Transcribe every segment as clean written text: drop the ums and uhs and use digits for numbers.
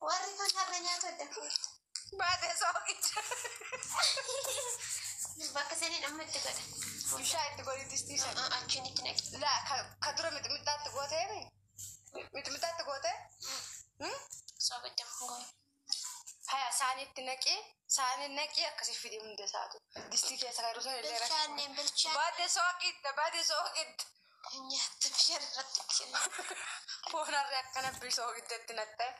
Warri foon harree nyaatu adda koota. Baatee soogidda. Bakka saniin amma itti godha. Bishaan itti godhi distii sana. Achiin itti naqi. Laa ka dura mixmixaatti gootee mi? Mixmixaatti gootee? Soogidda kun Haya saanitti naqi saanii naqi akkasii fidi hunda isaatu. Distii keessa kan jiru illee Bilchaanneen bilchaan. Baatee soogidda baatee soogidda. Nyaata bishaan irratti kenna. Foon harree akkana soogidda nattee.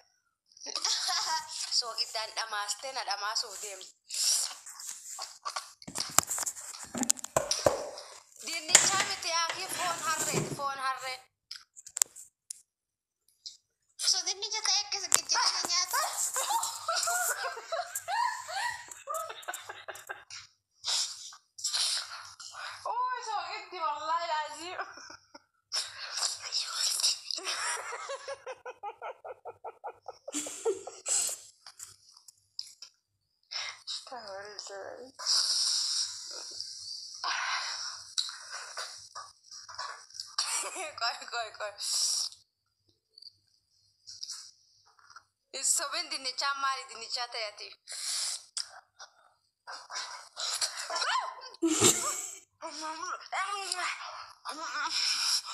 Soogiddaan dhamaastee na dhamaasuuf deemti. Dinnichaa miti yaakii foon harreeti foon harree. So dinnicha ta'e akkas gajjabee nyaata. Oh, soogiddi wallaahi laaziim. Qoy qoy qoy. Sobin dinnichaa maali dinnichaa ta'eeti?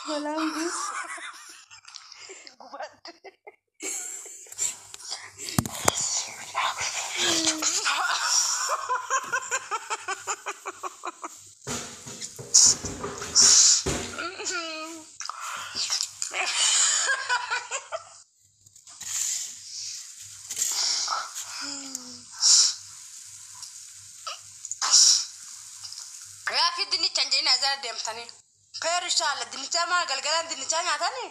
Balaan buus. Gubatte. Gaaffii dinnicha hin jedhin as jala deemtanii. Keer inshaalla dinnichaa maal galgalaan dinnichaa nyaatanii?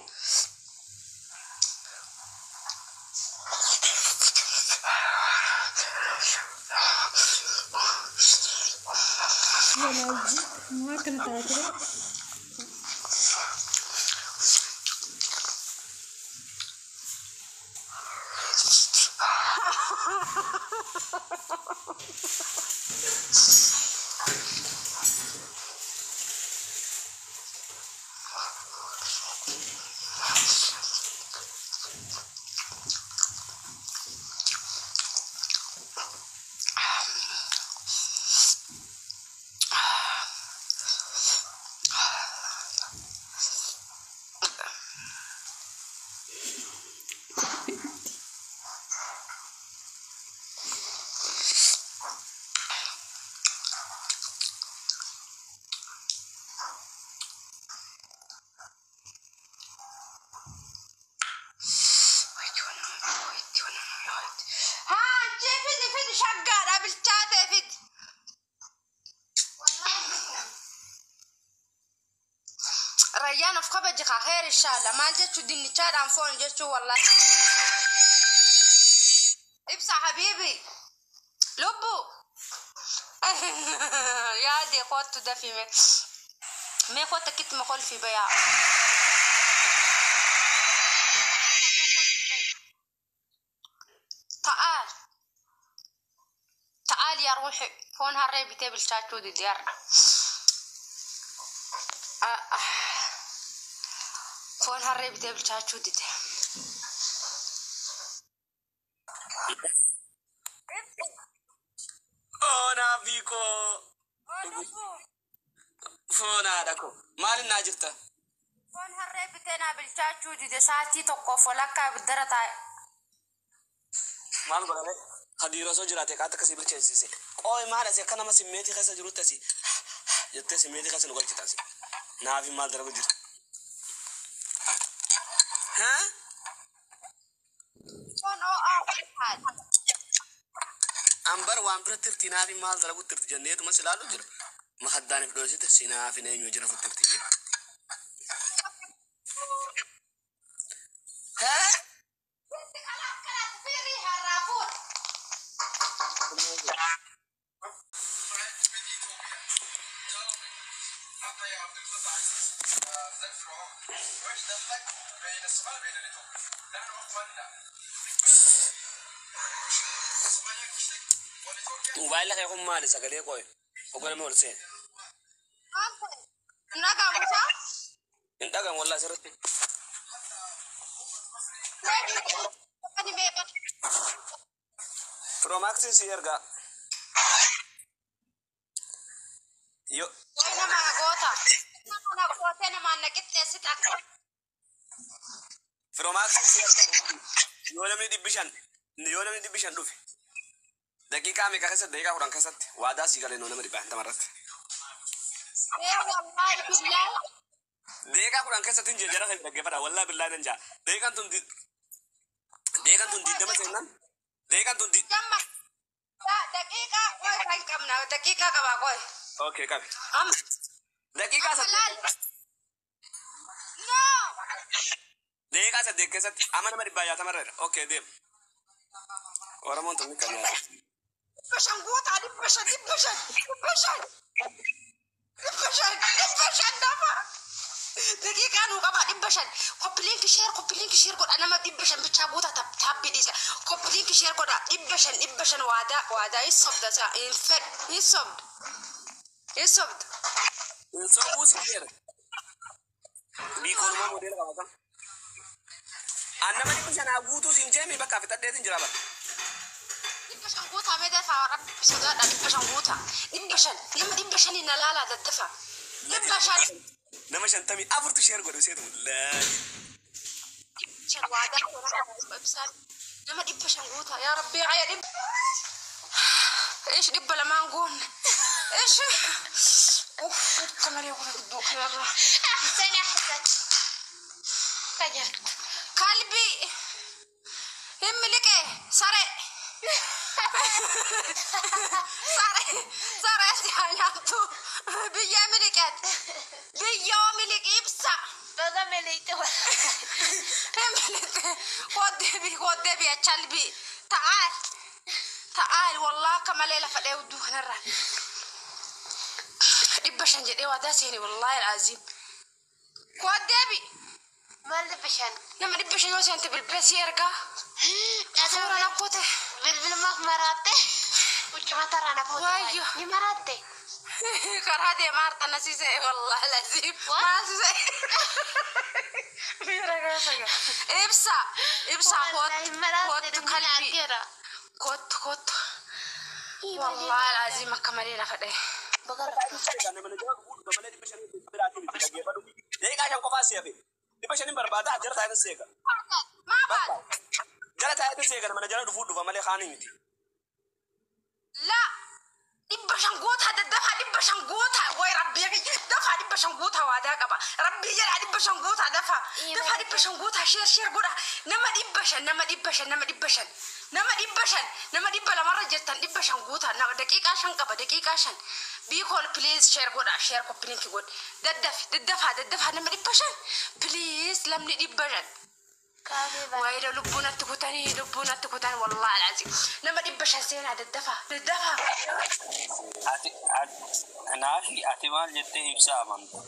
Balaan buus. Maal akkana taatee? Haa achii fidi fidi shaggaadha bilchaatee fidi. Rayyaan of kabaji kaa heer inshaalla maal jechuu dinnichaadhaan foon jechuu wallaahi. Ibsa habiibi lubbu yaade kootu dafime mee koota akkitti ma kolfi bayaa. Ta'aal ta'aal yaa ruuxi foon harree bitee bilchaachuu dide har'a. Foon harree bitee bilchaachuu dide. Oonaa biikoo foon haadha koo maaliin naa jirta? Foon harree bitee naa bilchaachuu dide sa'aatii tokkoof walakkaa ibiddara taa'e. Maal godhame? Hadiira osoo jiraate qaata akkasii bilcheessise. Qooyi maal asii akka nama simmeetii keessa jirutti asii jettee simmeetii keessa nu galchita asii. Naafi maal dalagu jirta? Haa? Foon ho'aa haadha. Ambar waan biratti hirti naafi maal dalagu tirti jenneetuma si ilaalu jira. Mahaddaaniif dhoosite si naafin eenyu jira futtirti. Haa? Firii har'aa fuudha. Mobaayilli kee kun maali sagalee qooyi? Hoogganame ol seene. Maal ta'e? Nagaa buusaa? Hin dhagamu wallaahi asirratti. Ani meeqa? Firoomaksiin si ergaa. Yo Way nama goota. Nama gootee namaan na qixxeessite akka. Firoomaksiin si ergaa. Yoo namni 500, yoo namni 500 dhufe, daqiiqaa meeqa keessatti? Daqiiqaa 10 keessatti waadaa sii galee, nama 50 irratti. Ee, wallaahi billaahi. Daqiiqaa 10 keessatti hin jira kan dhaggeeffadha, wallaahi billaahi nan jaa. Daqiiqaan tun 20 seennan, daqiiqaan tun Jamma. Daqiiqaa qoy kan qabna, daqiiqaa qabaa qoy. Okay, qabi. Amma. Daqiiqaa Laal. 8. No. Daqiiqaa 8 keessatti amma nama 160 irra. Okay, deem. Oromoon tun kan nyaatu. 500 guutaa, 500, 500, 500, 500, 500 dafa. Daqiiqaa nuu qaba, 500. Copy link, share, copy link, share godha. Nama 500 bichaa guutaa, taabbii dhiisa. Copy link, share godha, 500, 500. Waadaa, waadaa hin sobda isaa hin fedhu, hin sobda, hin sobda. Hin sobuu si jedha. Biikoolumaa modeela qabatan. An nama 500 guutuu siin jeemi, bakka fixadheetin jira bara. 500 guutaa mee, dafaa, rabbi sodaadha, 500 guutaa, 500, nama 500 na laalaa, daddafa, 500. Nama 54tu share godhu seetu. Laa. 500 waadaa ibsaan, nama 500 guutaa, yaa rabbii aya dhibba ish 200n guunne ish uff akka malee kun gidduu kanarra. أحسن أحسن فجرت. Kalbii hin miliqe, sare sare sare si haa nyaattu, biyyee miliqeet, biyyoo miliqi ibsa. Baga miliqte. Hin miliqe, kooddeebi, kooddeebi, chalbii, ta'aal ta'aal, wallah akka malee lafa dhee hudduu kanarra. 500 jedhee waadaa seeni, wallahi alaaziim, kooddeebi. Maal 500? Nama 500 yoo seente bilbila si ergaa. Suura nakkoote. Bilbilumaaf maraatte? Huccuma taraa na fuute. Waayyo. Ni maraatte? Karaa deemaa harta nasiise, wallahi alaaziim. What? Maasise. Ibsa ibsa. Wallahi maraatte. Kottu. Dubbiin Kalbii. argeera. Kottu, kottu, wallahi alaaziim akka malee lafa dhee. Baga Daqiiqaa 5 qofaa si hafe. 500n barbaada, jara taa'ee seega. Maa baata? Jara taa'ee seega, mana jala dhufuu dhufa malee kaanii miti. La, 500 guutaa, daddafaa, 500 guutaa, way rabbii kiyya, dafaa, 500 guutaa, waadaa qaba, rabbii jedhaa, 500 guutaa, dafaa, dafaa, 500 guutaa, share, share godha, nama 500, nama 500, nama 500, nama 500, nama 200rra jirtan, 500 guutaa, nama daqiiqaa 5 qaba, daqiiqaa 5. Biikool, please share godha, share, copy link godha, daddafi, daddafaa, daddafaa, nama 500, please, lamni 500. Kaafee baay'ee. Waayida lubbuu natti kutanii, lubbuu natti kutan, wallahi alazim, nama 500 seenaa, daddafaa, daddafaa. Ati naafi ati maal jettee ibsa amanta?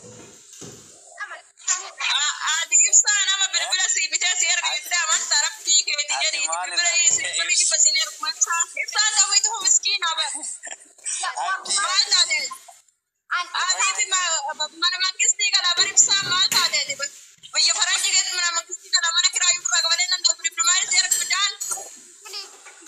Ati ibsaa nama bilbila si bitee si erga jettee amantaa rabbii keeti Ati jedhiiti maal bilbila irraa si bilbila dhibba si ergu ibsaan dawiitu miskiina bar maal taate ati mana mangistii kana bar ibsaan maal taate biyya faranjii keessatti mana mangistii kana mana kiraayyuu irraa qabalee nan darbu bilbila maal si ergu daan.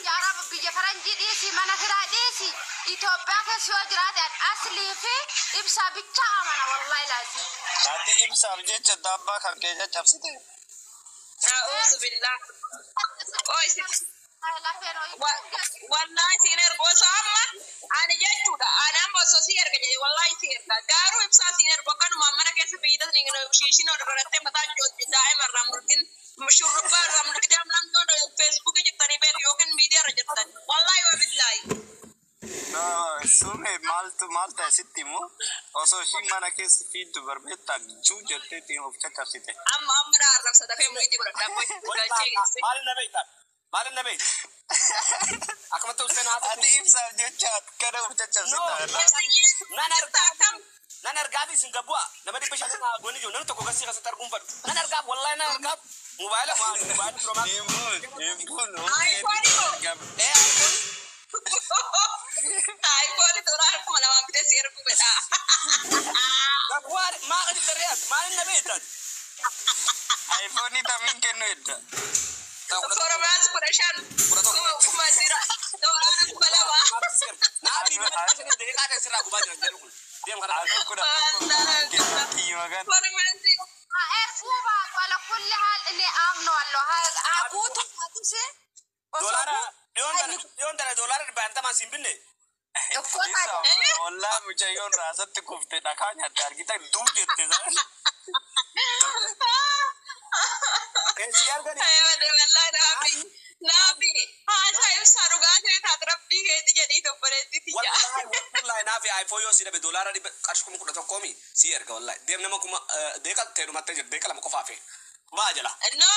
Jaaraba biyya faranjii dhiisi, mana firaa dhiisi, Itoophiyaa keessa yoo jiraate aslii fi ibsaa bichaa amana, wallahi laazim. Ati ibsaaf jecha daabbaa kan kee caccabsite? A'uuzu billah. Oi wallahi siin ergu osoo amma ani jechuudha, ani amma osoo si erga jedhe, wallahi si erga, garuu ibsaa siin ergu akkanumaan mana keessa fiidas shiishin ol godhattee mataa daa'ima irraa murgin shurrubbaa irraa murgitee namni feesbuukii jirtanii beeku yookiin miidiyaa irra jirtan, wallahi wa billaahi. No, sume maaltu maal ta'e sitti immoo osoo ishiin mana keessa fiiddu barbeetta juu jetteetiin of caccabsite. Amma amma na arrabsa, dafee mu'iitii godhadha galchee. Maal na beekta? Maal na beekta? Akkamatti uffee naa Ati ibsaaf jecha akkana of caccabsite. Nan argaa, nan argaaf isin gabbu'a, nama 500 naa gooni jiru, namni tokko gasii keessatti arguun fadhu, nan argaaf, wallahi nan argaaf, mobaayila mobaayila firoomaa. Hin buun, hin buun. Aayifoonii moo? Ee, iPhone. Aayifoonii toora 2000 bitee si ergu fedha. Gabbu'aa maa gadi daree as maal na beekta? Ayfoonii tamiin kennu edda. Koronaas 15. 1000 doolaara 2000. Naafi nama 500 deeqaa ta'e sirraa gubaa jiran jedhu kun. Deem karaa. Ayfoon 11 kennu kiyyuma kan. Koronaasi. Erguu baatu ala kulli haal inni amnoallo haa guutuu baatuse osoo Doolaara dhiyoon tana doolaara 150 siin binne. Tokko taate. Ollaa mucayyoon raasatti kufte dhakaa nyaatte argita duu jette sana. Keessi argani. Wallahi naafi. Naafi. Haasaa ibsaa dhugaa ta'e taate rabbii keeti jedhii obboleetti tiyya. Wallahi wallahi naafi iPhone yoo si dhabe doolaara dhibba qarshii 11,000 si erga wallahi. Deem nama kuma deeqa ta'e dhumattee jira deeqa lama qofaaf. Maa jala. No.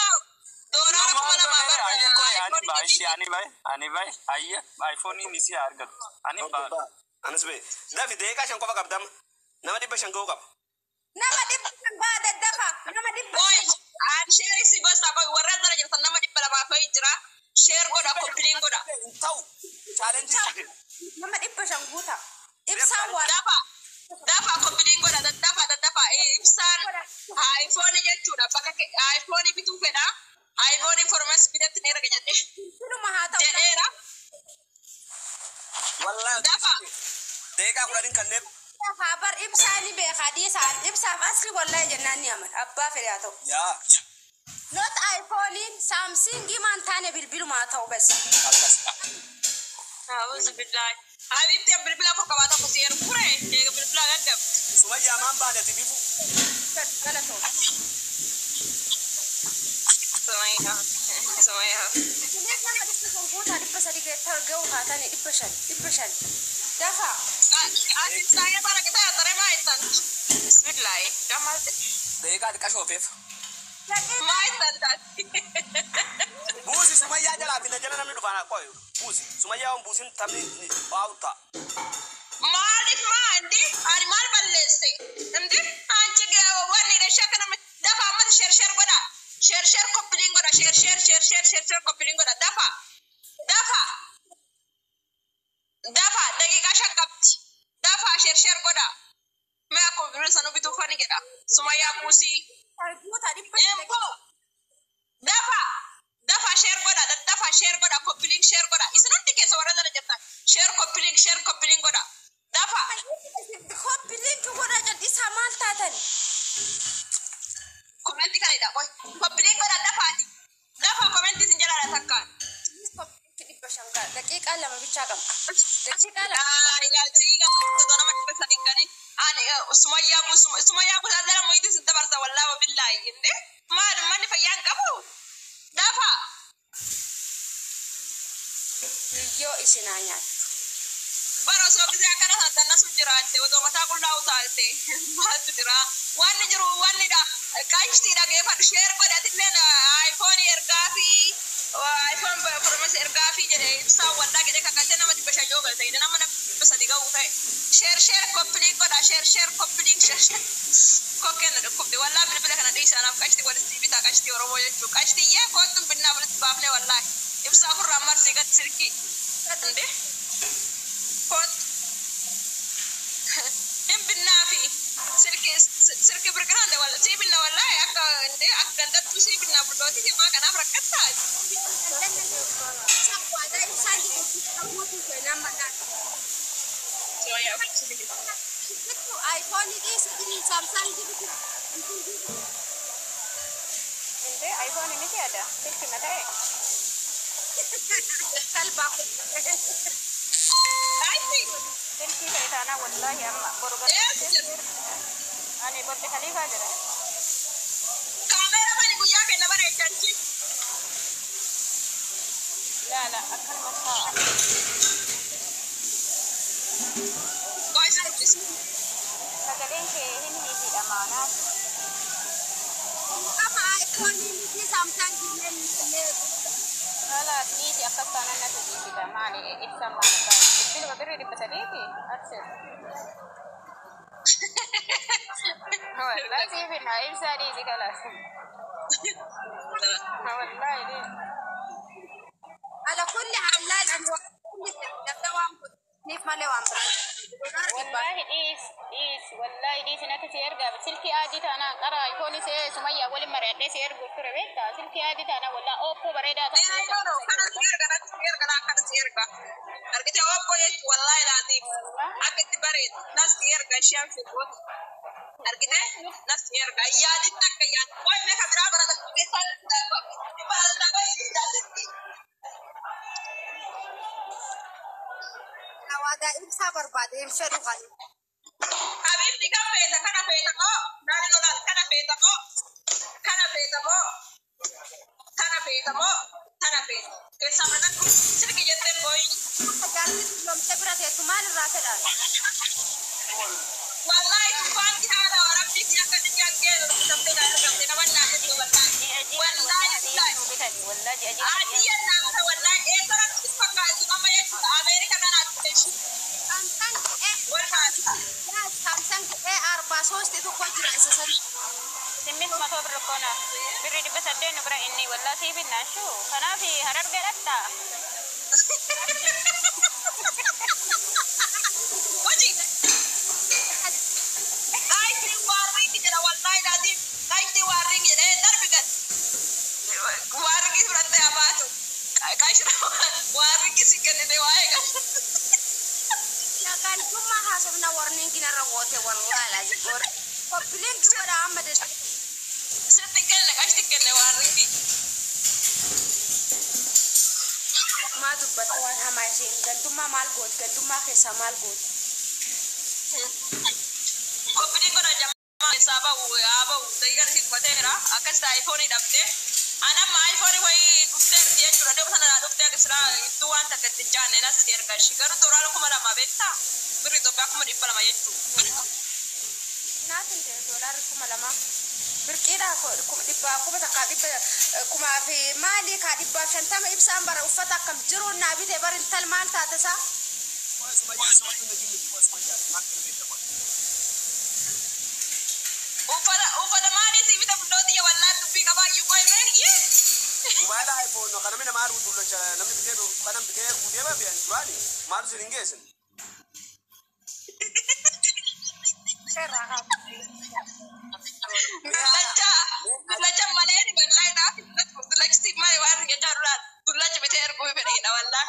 Doolaara 2000 bara. Ayya koi ani baay shi ani baay ani baay ayya iPhone ni si argatu ani baay. Anas bee. Dafi deeqa 5 qofa qabdam. Nama 500 ga'uu qaba. Nama 500 baa daddafa. Nama dhibba Boy, an sheeri si gosa boy warra zara jirtan nama 200 fa'i jira. Sheer godha koppiliin godha. Hin ta'u. Chaalenjii. Nama 500 guuta. Ibsaan waa. Dafa dafa koppiliin godha daddafa daddafa ibsaan iPhone jechuudha bakka iPhone bituu fedha. iPhone formas bitatti ni erga jedhe. Bilbiluma haa ta'u. Jedheera. Wallahi. Dafa. Deeqaa 10 kanneen. Haa bar ibsaa ni beekaa dhiisaan ibsaaf asli wallahi jennaan ni amana abbaa fedhe haa ta'u. Yaa. Not iPhone Samsung maan taane bilbiluma haa ta'u bas. Akkas. A'uuzu billahi. Habibti bilbila afur qabaata kusi ergu ture eega bilbila gaggabdi. Sumayyaa maan baane ati bifu. Galatoo. Sumayyaa. Sumayyaa. Isinis nama 500 guutaa 300 ga'uu haa taane 500 500. Dafa. Ati ibsaa bara kita taree maa ittan. Bismillahi. Gamal. Deeqaa xiqqaa shoofeef. Maa ittan taati. Buusi Sumayyaa jalaa fi na jala namni dhufaan qoy. Buusi. Sumayyaa waan buusin taphni waa'u ta'a. Maaliif maa indi ani maal balleesse indi anchi wanni dha kana dafa ammas sheer sheer godha sheer sheer koppiliin godha sheer sheer sheer sheer sheer sheer koppiliin godha dafa dafa dafa daqiiqaa 5 qabdi dafa sheer sheer godha mee akkuma bilbila sanuu bituuf ani jedha Sumayyaa buusii Guutaa 500. Embo dafa dafa sheer godha daddafa sheer godha koppiliin sheer godha isin hundi keessa warra jala jirtan sheer koppiliin sheer koppiliin godha dafa. Koppi link godhaa jal'isaa maal taatan? Kommenti kanidha qoy koppiliin godha dafaati dafa kommenti isin jalaadha takkaan. Koppi 500 ga'a. Daqiiqaa 2 bichaa qabna. Daqiiqaa 2. Ilaalchii gaafata nama 300 gadi ani Sumayyaa buusu Sumayyaa buusa jala muyitii isin dabarsa wallaahi wabillaahi inde maal manni fayyaan qabu dafa. Biyyoo isin haa nyaattu. Bara osoo gisee akkana tannasu jiraatte otoo mataa qullaa'u taalte maaltu jira wanni jiru wanni dha qashtii dhageeffadhu sheer godhe atilleen iPhone ergaa fi iPhone promise ergaa fi jedhe ibsaa wallaa jedhe kakatee nama 500 yoo galte nama 300 ga'uu ta'e sheer sheer koppiliin godha sheer sheer koppiliin sheer sheer kokkeen na dhukkubde wallaa bilbila kana dhiisa anaaf qashtii walitti bitaa qashtii Oromoo jechuu qashtii yee koottuun binnaa walitti baafne wallaahi ibsaa ofirraa marsii gad silkii inde koot hin binnaafi silki silki birqiraan walla sii binna wallaahi akka inde akka gandattu sii binnaa bultooti himaa kanaaf rakkattaa. iPhone dhiisi Samsung bitu. Inte iPhone miti ada. Silki mata eh. Kalbaa. Ayi Silki ta'e taana wallahi amma boru Eessa gara. Ani Burj Khalifa jira. Kaameera bani guyyaa kenna bareechanchi. La la akkanuma taa'a. Qoy salphisi. Sagaleen kee hin hiidha maanaa. Amma iPhone miti Samsung illee. Haala dhiisi akkas taanaan natti dhiisita maali ibsa maali ta'a. Bilbiluma birrii 300ti abshir. Wallahi sii finna ibsaa dhiisi kalaas. Wallahi dhiisi. Ala kulli haal laal ani waan waan niif malee waan biraa. Doolaara dhibbaa. Wallaahi dhiis dhiis wallaahi dhiis natti si ergaa silkii adii taanaan qara iPhone see Sumayyaa waliin mari'adhee si erguuf ture beektaa silkii adii taanaan wallaahi Oppo bareedaa Nee, no, no, kana si erga, natti si erga, naa kana si erga. Argite obbo jechuun wallaahi laatiif akka itti bareedu nas si erga isheen firoota. Argite nas si erga yaaditti akka yaadu. Wayi meeqa biraa barata keessaan barata. Waadaa ibsaa barbaade hin fedhu kan. Habibti kan feeta kana feeta moo naani lolaan kana feeta moo kana feeta moo kana feeta moo kana feeta. Keessaa marattu sirki jettee booyi. Jaarsi dulloomtee bira teessu maal irraa fedhan? Wallahi tufaan haala warabbii fi akka jangee dhuftee argamte nama naafatu wallahi. Wallahi billahi. Adiyyan naafata wallahi eessoratti fakkaatu amma jechuudha Ameerika kana dhufe. Samsung A Walhaasa. Samsung A 43 tokko jira isa sadi. ስምንት መቶ ብር እኮ ነው ብር 800 ነው ብራ እኒ ወላ ሲብና ሹ ከናፊ ሀረርጌ dhaqxa Hojii. Qaayittiin waarriingi jedha wallahi daatiif qaayittiin waarriingi jedha darbi gad. Waarriingi fudhattee habaatu. Qaayittiin waarriingi si kennite waa'ee qaba. Gandummaa haasofna warniingi narra goote wallaahi laazim goore. Qophiileen godha amma dadhabe. Sitti kenne qaayittiin kenne waarriingi. Maa dubbatta waan hamaa isheen gandummaa maal gooti gandummaa keessaa maal gooti? Qophiin godha jamaa keessaa bahu haa bahu daqiiqaa isin qubateera akkas ta'a iPhone dhabde. Anamma iPhone wayii dhufteerti jechuudha dhiyoo sana dhuftee akka silaa ittuu waan takka itti hin jaanne nas erga ishii garuu tooraan 2000 beektaa birri Itoophiyaa 200,000 jechuudha. Naaf hin ta'e doolaarri 2000. Birqiidhaa kuma dhibbaa kuma takkaa dhibba kumaa fi maalii kaa 150 ibsaan bara uffata akkam jiruun naa bite bar intal maal taate isaa? Uffata uffata maalii si bita bullooti yaa wallaa dubbii qabaa iyyuu qoy mee yee. Mobaayila iPhone kana mina maaru dullacha namni bitee kana bitee guutee babi'an duraani maaru sin hin geessin. Dullacha dullacha malee ni wallaa naaf dullachi si malee waan jechaa duraan dullachi bitee erguu fedhe wallaa.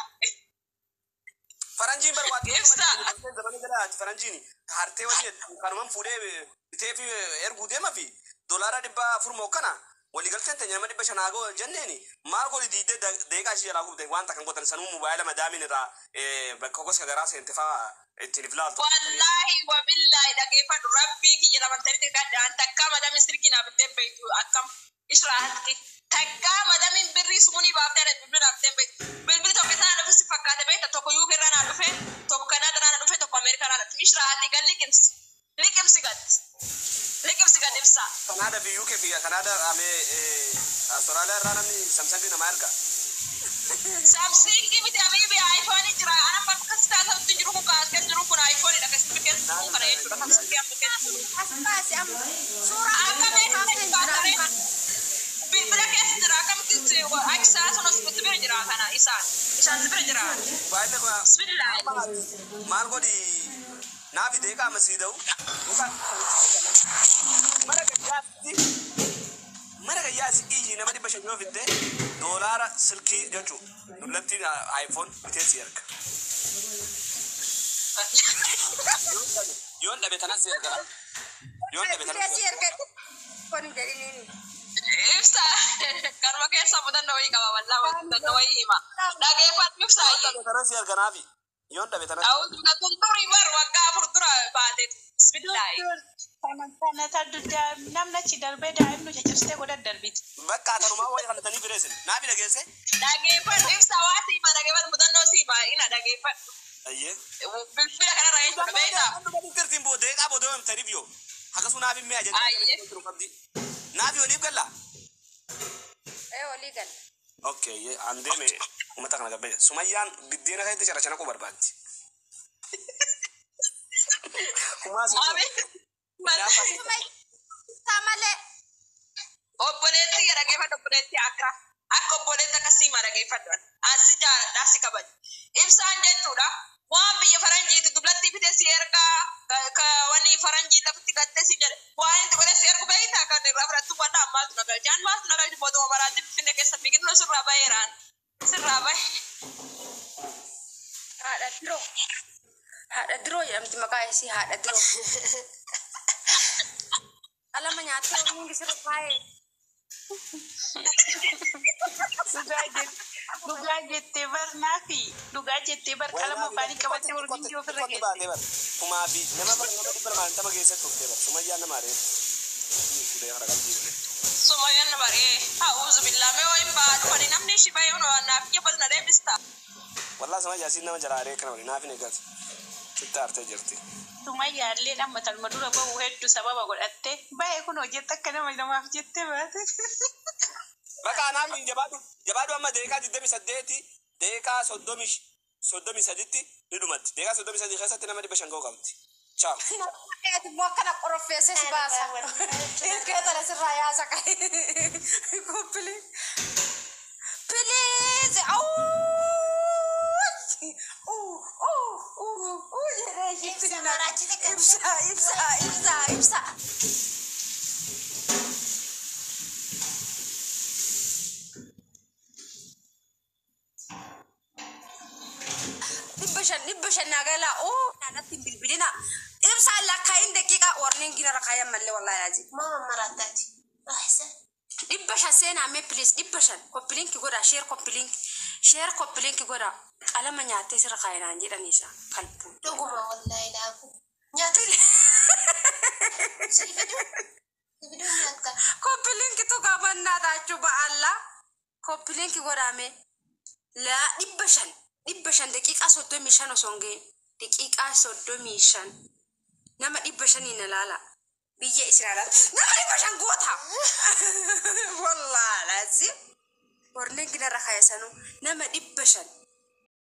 Faranjiin barbaadde Ibsa. zamana jalaati faranjiin hartee wajji kanuman fuudhee bitee fi erguu deema fi doolaara 400 moo kana waliigalteen teenya nama 500 haa jenneeni maal godhi diidee deeqaa ishee jalaa gubde waan takkan godhan sanuu mobaayila madaamiin irraa bakka gosa garaa seente faa ittiin if laaltu. Wallaahi wabillahi dhageeffadhu rabbii kiyya lamantanitti kadhaan takkaa madamin silkii naa bittee beektu akkam israahatti takkaa madamin birrii sumunii baaftee bilbila naa bittee beektu bilbili tokko sana dhufe si fakkaate beekta tokko UK irraa naa dhufe tokko Kanaadaa naa dhufe tokko Ameerikaa naa dhufe israahatti gan liqimsi liqimsi gad liqimsi gad ibsa. Kanaada fi UK fi Kanaada amee Austraaliyaa irraa namni Samsung nama erga. Samsung miti habibi iPhone jira ana bakka si taasisutti jiru kun kaas keessa jiru kun iPhone dha keessa keessa jiru kana jechuudha Samsung amma keessa jiru. As baase amma suuraa Akka kaafteen jira. meeshaa bilbila keessa jira akkamitti aksaa sun hospitaala bira jira kana isaan isaan bira jira. Mobaayilli Bismillah. maal godhi naa fidee qaama sii da'u. Mara gayyaatti mara gayyaasi iyyi nama 500 yoo fidde doolaara silkii jechuu dullattiin iPhone bitee si erga. Yoon dhabe tanas si erga. Yoon dhabe tanas Bitee si si erga. erga. Kun jedhiniini. Ibsa kanuma keessa mudannoo wayii qaba wallaa mudannoo wayii hima. Dhageeffadhu ibsa Yoon dhabe tanas si erga naafi. Yoon dhabe tanas. Ta'us tun turii bar waggaa 4 dura baate. Bismillah. Namni achi darbee daa'imnu caccabsitee godhan darbiti. Bakka kanumaa wayii kanatanii bireessin. Naafi dhageesse. Dhageeffadhu ibsa waa siima dhageeffadhu mudannoo siima ina dhageeffadhu. Ayyee. Bilbila kanarra jechuudha beektaa. Tirtiin boodee qabu odoo himtaniif yoo. Akkasuma naaf hin mi'a Ayyee. jechuudha. Naafi oliif gallaa. Ee olii gala. Okay, an deeme uummata kana gabbeessa. Sumayyaan biddeena keessatti caracana koo barbaaddi. Kumaa sun. Isaa malee. Obboleetti dhaggeeffadhu obboleetti akka akka obboleetti akka siima dhaggeeffadhu asi jaaladha asi kabaja. Ibsaan jechuudha Waan biyya faranjiiti dublatti fide si ergaa ka wanni faranjii lafti gatte si jedhe waan itti godhe si ergu beektaa kan irraa fudhattu wallaa maaltu na galche an maaltu na galche booduma baraatti finfinne keessa fiiginu sirraa baheeraan sirraa bahe. Haadha diroo. Haadha diroo jedhamti maqaa isii haadha diroo. Qalama nyaattee hundi sirra kaa'ee. Dhugaa jettee bar naafi dhugaa jettee bar qalama afaanii qabattee warginjii ofirra Qotti baatee geesse. bar. Kumaa fi nama bar nama 250 keessatti turte bar. Sumayyaan nama aree. Fuudhee hara qalbii jedhe. Sumayyaan na baree a'uuzu billaa mee wayin ba'aa dhufanii namni ishii bahee hunoo naaf jabas na deebista. Wallaa sumayyaa siin nama jala aree kana waliin naaf hin eeggatu. Sitti aartee jirti. Sumayyaallee amma talma dura bahu hedduu sababa godhatte bahee kun hojjette akka nama namaaf jettee baate. Bakka naaf hin jabaadhu. Jabaadhu amma deeqaa 28 deeqaa 33tti ni dhumatti. Deeqaa 33 keessatti nama 500 ga'uu qabdi. Ciao. Ati immoo akkana qoroffeessee si baasa. Ilkee tana sirraa yaasa qabe. Kuppili. Please. Jedhee ishiitti Ibsa nana. maraachite kan. Ibsa ibsa ibsa ibsa. 500 500 naa galaa. Oo naannatti hin bilbilina. Ibsaan lakkaa'in daqiiqaa warneen gina rakkaayan mallee wallaahi laazim. Maama maraataati. Ahsan. 500 seenaa mee please 500 copy link godha share copy link share copy link godha qalama nyaattee sirra kaayinaan jedhaniisa kalbuun. Dhuguma wallaahi laafu. Nyaata. Si fiduu. Si fiduu nyaata. Copy link tuqaa bannaa taachuu ba'aallaa copy link godhame laa 500 500 daqiiqaa 35 osoo hin gahin daqiiqaa 35 nama 500 ilaala biyya isin alaala nama 500 goota wallaahi laazim warneen ginarra kaayasanu nama 500.